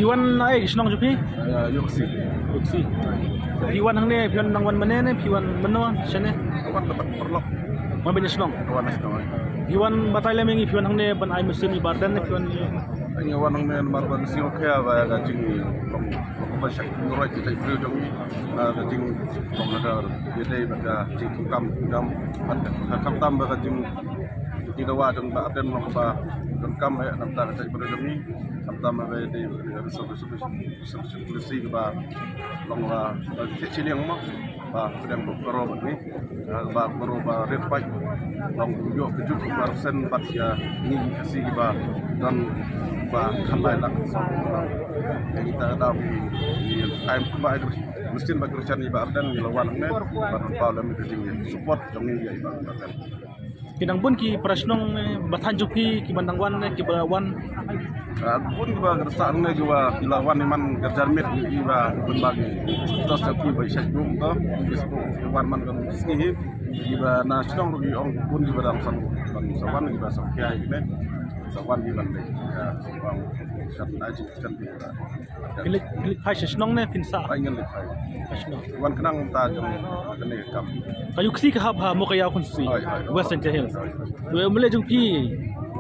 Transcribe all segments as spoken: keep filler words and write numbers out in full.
Phi wan na ei shnong jong phi? Ïa, Ïewkhsi. Ïewkhsi. Phi wan hangne, phi wan nang wan mynne ne phi wan mynno shane? Wan da paralok. Wan ban ïa shnong. Wan na shnong. Phi wan batai lem ïa ngi, phi wan hangne ban ai mynsiem ïa ba Ardent ne phi wan? Ngi wan hangne namar ba ngi sngew khia ba ka jing long long ba shak ngi roi ki tai briew jong ngi. Ka jing long na ka ïadei bad ka jingkam kam bad ka khamtam ba ka jing ki dawa jong ba Ardent long ba donkam eh namar ka tai briew jong ngi. Khamtam ba ïadei bad ka reservation policy ba long ba ka chiliang mo ba pdiang ba koro bad ngi. Ba koro ba rit paid long ïoh ka juk ba sen bad ïa ngi Khasi ba don ba khandai lak. Ngi ta daw ngi ai kumba ai mesti ba Khristan ïa ba Ardent ngi la wan ne ba don paw lem ka jing support jong ngi ïa ba Ardent. Ki dang bun ki para shnong ne ba than jong phi ki ban dang wan ne ki ba wan? Ah, bun ki ba ka sah ne ki ba ki la wan man ka jar met ki ba bun ba ki tos ki ba shai dum to Facebook wan man kan ski hi ki ba na shnong ruh ki ong bun ki ba dang san ban sa wan ki ba sa khia hi ne sa wan ki ban de. Ya, sa wan san ai chi san ki ba. Phi leit, phi leit phai sha shnong ne phin sah? Phai ngan leit phai. Phai shnong. Wan khnang ta jong kane kam. Ka Ïewkhsi ka hap ha Mowkaiaw constituency, hoi, hoi, West Jaintia Hills. Ïa u M L A jong phi,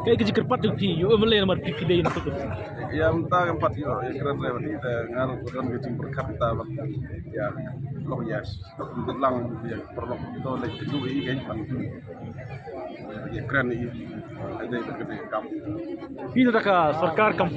kaei ka jingkyrpad jong phi ïa u M L A namar phi phi dei na tu? Ïa mynta kam pat ïa ïa kren re bad ïa te ngar don ka jingpyrkhat ta bad ïa long ïa lang ïa paralok to leit ka ju ïa kan pan ïa kren ïa ïa dei ka dei kam. Phi na ka sorkar kam.